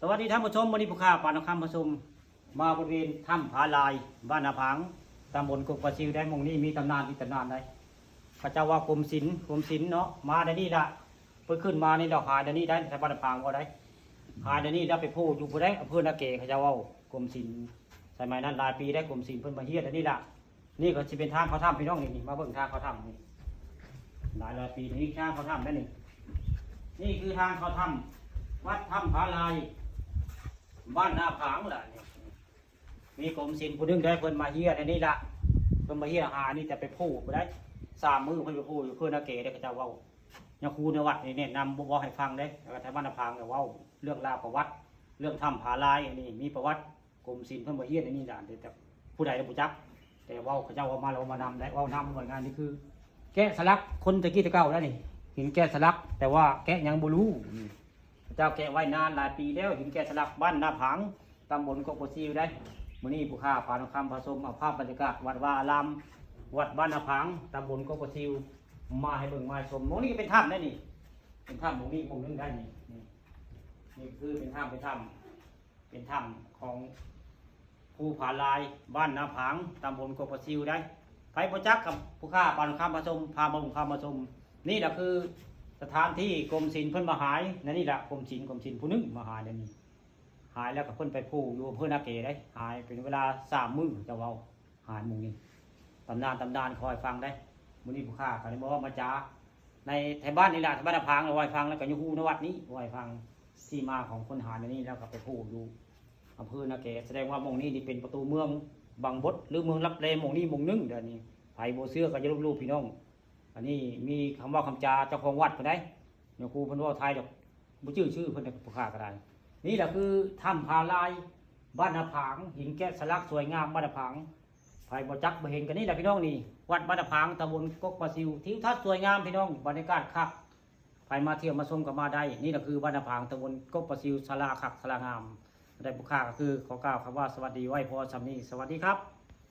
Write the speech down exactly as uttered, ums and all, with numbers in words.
สวัสดีท่านผู้ชม วันนี้ผู้ข้าปานคำผู้ชม มาบริเวณถ้ำผาลาย บ้านนาผาง ตำบลกกปะซิวได้ หม่องนี้มีตำนานอีกตำนานได้ เขาเจ้าว่ากรมศิลป์ กรมศิลป์เนาะ มาได้นี่ละ เพิ่นขึ้นมานี่เราหายได้นี่ได้ ชาวบ้านนาผางก็ได้ หายได้นี่แล้วไปโผล่อยู่ผู้ใด อำเภอนาเก เขาเจ้าว่ากรมศิลป์ สมัยนั้นหลายปีได้ กรมศิลป์เพิ่นมาเฮียดอันนี้ละ นี่ก็สิเป็นทางเข้าถ้ำพี่น้องนี่ นี่ มาเบิ่งทางเข้าถ้ำนี่ หลายร้อยปีนี่ทางเข้าถ้ำได้นี่ นี่คือทางเข้าถ้ำ วัดถ้ำผาลาย บ้านนาผางล่ะนี่ มีกรมศิลป์ผู้หนึ่งได้เพิ่นมาเฮียในนี้ละ เพิ่นมาเฮียหานี่แต่ไปโผล่บ่ได้ สามมื้อเพิ่นไปโผล่อยู่เพิ่นนาเกได้เขาเจ้าเว้า ยังครูในวัดนี่แนะนำบ่บอกให้ฟังเด้ แล้วก็ไทบ้านนาผางก็เว้าเรื่องราวประวัติ เรื่องถ้ำผาลายอันนี้มีประวัติ กรมศิลป์เพิ่นมาเฮียในนี้ล่ะ แต่ผู้ใดบ่จัก แต่เว้าเขาเจ้าเว้ามาแล้วมานำได้ เว้านำหน่วยงานนี่คือ แกะสลักคนตะกี้ตะเก่าแล้วนี่ หินแกะสลัก แต่ว่าแกะยังบ่รู้ พระเจ้าแกะไว้นานหลายปีแล้ว หินแกะสลักบ้านนาผาง ตำบลกกปะซิวได้ มื้อนี้ผู้ข้าพาทองคำพาชมเอาภาพบรรยากาศวัดวาอาราม วัดบ้านนาผาง ตำบลกกปะซิว มาให้เบิ่งมาชม หม่องนี้ก็เป็นถ้ำได้นี่ เป็นถ้ำหม่องนี้หม่องนึงได้นี่ นี่ นี่คือเป็นถ้ำ เป็นถ้ำ เป็นถ้ำของภูผาลาย บ้านนาผาง ตำบลกกปะซิวได้ ไผบ่จักกับผู้ข้าปานคำพาชม พามาบุญคำพาชม นี่แหละคือสถานที่กรมศิลป์เพิ่นมาหาย นั่นนี่แหละกรมศิลป์ กรมศิลป์ผู้หนึ่งมาหายนั่นนี่ หายแล้วก็เพิ่นไปโผล่อยู่อำเภอนาเกได้ หายเป็นเวลาสามมื้อเจ้าเว้า หายหมู่นี้ ตำนาน ตำนานคอยฟังได้ มื้อนี้ผู้ข้าก็เลยบอกว่ามาจา ในไทบ้านนี่แหละ ไทบ้านนาผาง เอาไว้ฟัง แล้วก็อยู่ฮู้ในวัดนี้ เอาไว้ฟังที่มาของคนหายในนี้ แล้วก็ไปโผล่อยู่อำเภอนาเก แสดงว่าหม่องนี้นี่เป็นประตูเมืองบังบด หรือเมืองลับแลหม่องนี้หม่องหนึ่ง เดี๋ยวนี้ ไผบ่เชื่อก็อย่าลบหลู่พี่น้อง อันนี้มีคำเว้าคำจาเจ้าของวัดเพิ่นได้ เดี๋ยวครูเพิ่นเว้าไทยดอก บ่จื้อชื่อเพิ่นดอก ผู้ข้าก็ได้ นี่แหละคือถ้ำผาลาย บ้านนาผาง หินแกะสลักสวยงามบ้านนาผาง ไผบ่จักบ่เห็นก็นี่แหละพี่น้องนี่ วัดบ้านนาผาง ตำบลกกปะซิว ทิวทัศน์สวยงามพี่น้อง บรรยากาศคัก ไผมาเที่ยวมาชมก็มาได้ นี่แหละคือบ้านนาผาง ตำบลกกปะซิว ศาลาคักศาลางาม ได้ผู้ข้าก็คือขอกล่าวคำว่าสวัสดีไว้พอส่ำนี้ สวัสดีครับ